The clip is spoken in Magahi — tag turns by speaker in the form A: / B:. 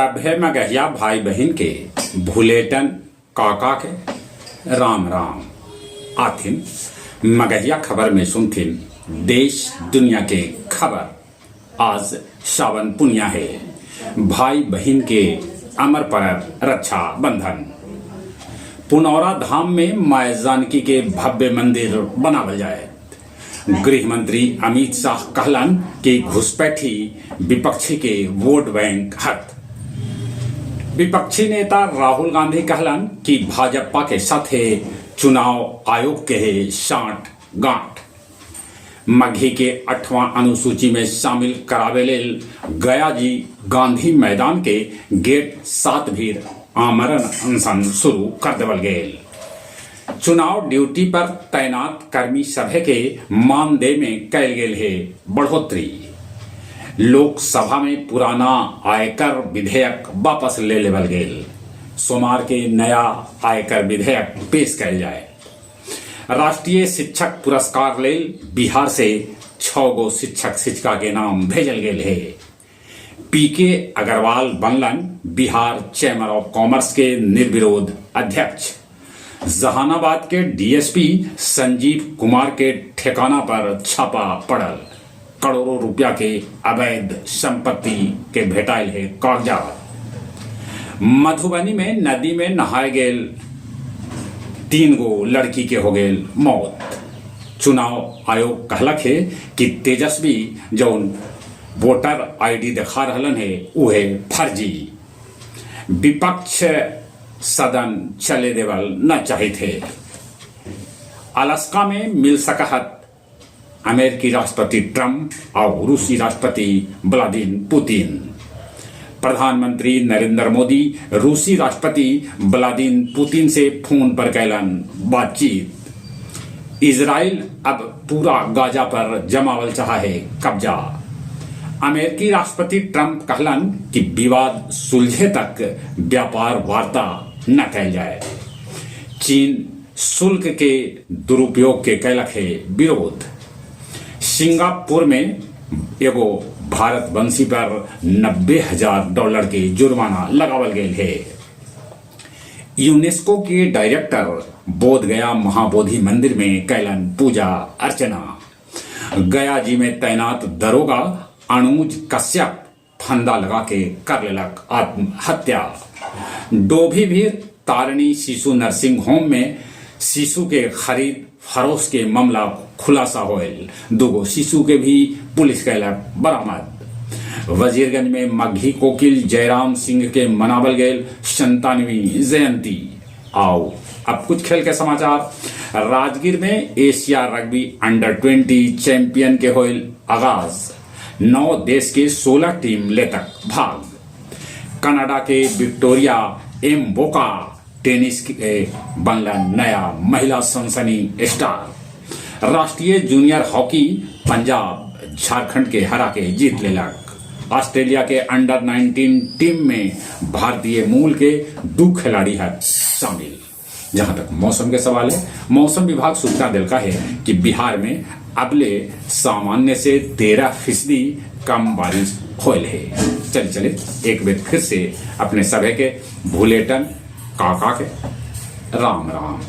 A: सभे मगहिया भाई बहिन के भुलेटन काका के राम राम। आथिन मगहिया खबर में सुनथिन देश दुनिया के खबर। आज सावन पुनिया हे, भाई बहिन के अमर परब रक्षा बंधन। पुनौरा धाम में माय जानकी के भव्य मंदिर बनावल जाए। गृह मंत्री अमित शाह कहलन कि घुसपैठी विपक्षी के वोट बैंक हत। विपक्षी नेता राहुल गांधी कहलन कि भाजपा के साथे चुनाव आयोग के हे साँठ गांठ। मगही के अठवां अनुसूची में शामिल करावे लेल गया जी गांधी मैदान के गेट 7 भीर आमरण अनशन शुरू कर देवल गेल। चुनाव ड्यूटी पर तैनात कर्मी सभे के मानदेय में कैल गेल हे बढ़ोतरी। लोकसभा में पुराना आयकर विधेयक वापस ले लेवल गेल। सोमवार के नया आयकर विधेयक पेश कैल जाए। राष्ट्रीय शिक्षक पुरस्कार लेल बिहार से 6 गो शिक्षक शिक्षिका के नाम भेजल गेल हे। पीके अग्रवाल बनलन बिहार चैम्बर ऑफ कॉमर्स के निर्विरोध अध्यक्ष। जहानाबाद के डीएसपी संजीव कुमार के ठिकाना पर छापा पड़ल। करोड़ों रुपया के अवैध संपत्ति के भेटाइल है कागजात। मधुबनी में नदी में नहाए गेल 3 गो लड़की के हो गेल मौत। चुनाव आयोग कहलक है कि तेजस्वी जौन वोटर आईडी दिखा रहलन है उहे फर्जी। विपक्ष सदन चले देवल न चाहते थे। अलास्का में मिल सकहत अमेरिकी राष्ट्रपति ट्रंप और रूसी राष्ट्रपति व्लादिमीर पुतिन। प्रधानमंत्री नरेंद्र मोदी रूसी राष्ट्रपति व्लादिमीर पुतिन से फोन पर कैलन बातचीत। इजराइल अब पूरा गाजा पर जमावल चाहे है कब्जा। अमेरिकी राष्ट्रपति ट्रंप कहलन कि विवाद सुलझे तक व्यापार वार्ता न कैल जाए। चीन शुल्क के दुरुपयोग के कैलक है विरोध। सिंगापुर में एगो भारत वंशी पर $90,000 के जुर्माना लगावल गेल है। यूनेस्को के डायरेक्टर बोध गया महाबोधि मंदिर में कैलन पूजा अर्चना। गया जी में तैनात दरोगा अनुज कश्यप फंदा लगा के कर लेलक आत्महत्या। डोभी भी तारणी शिशु नर्सिंग होम में शिशु के खरीद फरोख्त के मामला खुलासा होयल। दुगो शिशु के भी पुलिस कैलक बरामद। वजीरगंज में मगही कोकिल जयराम सिंह के मनावल गेल 97वीं जयंती। आओ अब कुछ खेल के समाचार। राजगीर में एशिया रग्बी अंडर 20 चैंपियन के होयल आगाज। 9 देश के 16 टीम लेतक भाग। कनाडा के विक्टोरिया एम्बोका टेनिस के बनला नया महिला सनसनी स्टार। राष्ट्रीय जूनियर हॉकी पंजाब झारखंड के हरा के जीत लेलक। ऑस्ट्रेलिया के अंडर 19 टीम में भारतीय मूल के 2 खिलाड़ी है शामिल। जहां तक मौसम के सवाल है, मौसम विभाग सूचना दिलका है कि बिहार में अबले सामान्य से 13% कम बारिश होल है। चल चले एक बार फिर से अपने सभे के भूलेटन काका के राम राम।